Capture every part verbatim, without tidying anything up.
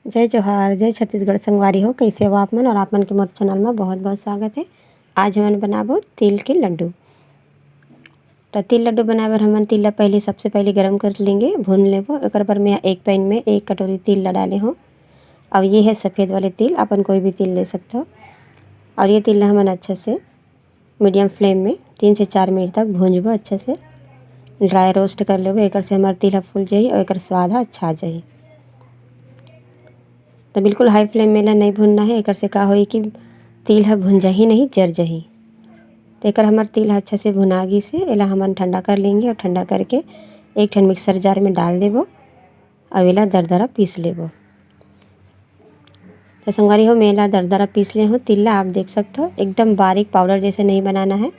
जय जोहार, जय छत्तीसगढ़ संगवारी हो। कइसे हो आप मन? और आप मन के मोर चैनल में बहुत बहुत स्वागत है। आज हमन बनाबो तिल के लड्डू। तो तिल लड्डू बनाए बर हमन तिल ला पहले, सबसे पहले गरम कर लेंगे, भून लेबो। एकर बर मैं एक पैन में एक कटोरी तिल ला डाले हूँ। और ये है सफ़ेद वाले तिल, अपन कोई भी तिल ले सकते हो। और ये तिल ला हमन अच्छा से मीडियम फ्लेम में तीन से चार मिनट तक भूंजबो, अच्छे से ड्राई रोस्ट कर लेबो। एकर से हमार तिल ह फूल जाही और एकर स्वाद ह अच्छा आ जाही। तो बिल्कुल हाई फ्लेम में ला नहीं भूनना है, एकर से का होई कि तिल ह भुंजा ही नहीं, जर जाही। तो एकर हमार तिल ह अच्छा से भुना गई से एला हमन ठंडा कर लेंगे और ठंडा करके एक ठन मिक्सर जार में डाल देबो। अब एला दरदरा पीस लेबो। तो संगवारी हो, मैं एला दरदरा पीस ले हूँ। तिल ला आप देख सकते हो, एकदम बारीक पाउडर जैसे नहीं बनाना है।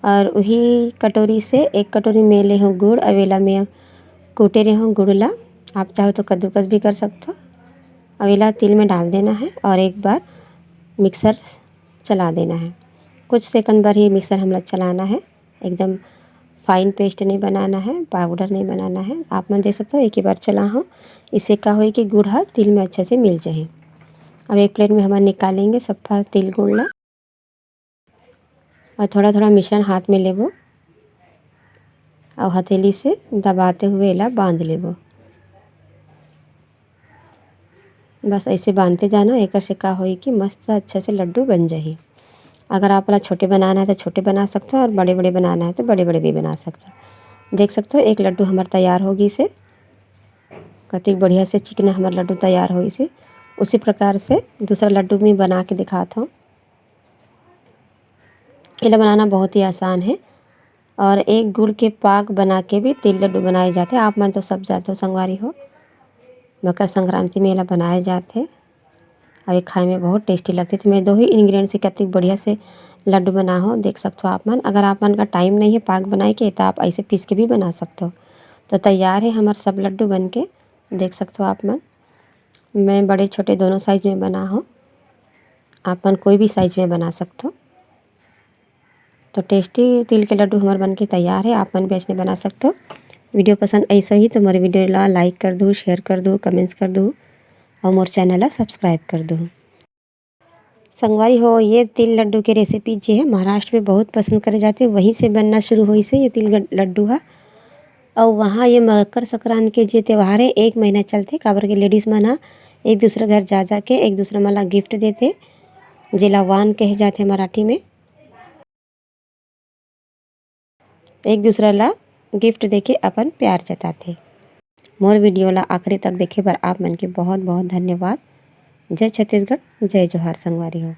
और वही कटोरी से एक कटोरी मैं ले हूँ गुड़। अब एला मैं कूटे रहे हूँ गुड़ ला, आप चाहो तो कद्दूकस भी कर सकते हो। अब एला तिल में डाल देना है और एक बार मिक्सर चला देना है। कुछ सेकंड भर ही मिक्सर हमला चलाना है, एकदम फाइन पेस्ट नहीं बनाना है, पाउडर नहीं बनाना है। आप मन देख सकते हो, एक ही बार चला हूँ, इससे का होई कि गुड़ ह तिल में अच्छे से मिल जाए। अब एक प्लेट में हमन निकालेंगे सफा तिल गुड़ ला और थोड़ा थोड़ा मिश्रण हाथ में लेबो और हथेली से दबाते हुए एला बांध लेबो। बस ऐसे बांधते जाना, एकर से का होई कि मस्त अच्छा से लड्डू बन जाही। अगर आप ला छोटे बनाना है तो छोटे बना सकते हो और बड़े बड़े बनाना है तो बड़े बड़े भी बना सकते हो। देख सकते हो, एक लड्डू हमार तैयार हो गई से, कतिक बढ़िया से चिकना हमार लड्डू तैयार होई से। उसी प्रकार से दूसरा लड्डू भी बना के दिखात हूँ। एला बनाना बहुत ही आसान है और एक गुड़ के पाक बना के भी तिल लड्डू बनाए जाते हैं। आप मन तो सब जानते हो संगवारी हो, मकर संक्रांति में एला बनाए जाते हैं और ये खाए में बहुत टेस्टी लगते। तो मैं दो ही इंग्रेडिएंट से कतिक बढ़िया से लड्डू बना हो, देख सकते हो आप मन। अगर आप मन का टाइम नहीं है पाक बनाए के, तो आप ऐसे पीस के भी बना सकते हो। तो तैयार है हमार सब लड्डू बन के, देख सकते हो आप मन। मैं बड़े छोटे दोनों साइज में बना हो, आप मन कोई भी साइज में बना सकते हो। तो टेस्टी तिल के लड्डू हमार बन के तैयार है, आप मन भी ऐसने बना सकते हो। वीडियो पसंद ऐसा ही तो हमारे वीडियो ला लाइक कर दो, शेयर कर दो, कमेंट्स कर दो और मोर चैनल ला सब्सक्राइब कर दो। संगवारी हो, ये तिल लड्डू के रेसिपी जे है महाराष्ट्र में बहुत पसंद करे जाते, वहीं से बनना शुरू होई से ये तिल गड-, लड्डू है। और वहाँ ये मकर संक्रांत के जे त्यौहार है एक महीना चलते, काबर के लेडीज मन ह एक दूसरे घर जा जा के एक दूसरे मन ला गिफ्ट देते, जेला वान कहे जाते मराठी में। एक दूसरा ला गिफ्ट देके अपन प्यार जताथे। मोर वीडियो ला आखिरी तक देखे बर आप मन के बहुत बहुत धन्यवाद। जय छत्तीसगढ़, जय जोहार संगवारी हो।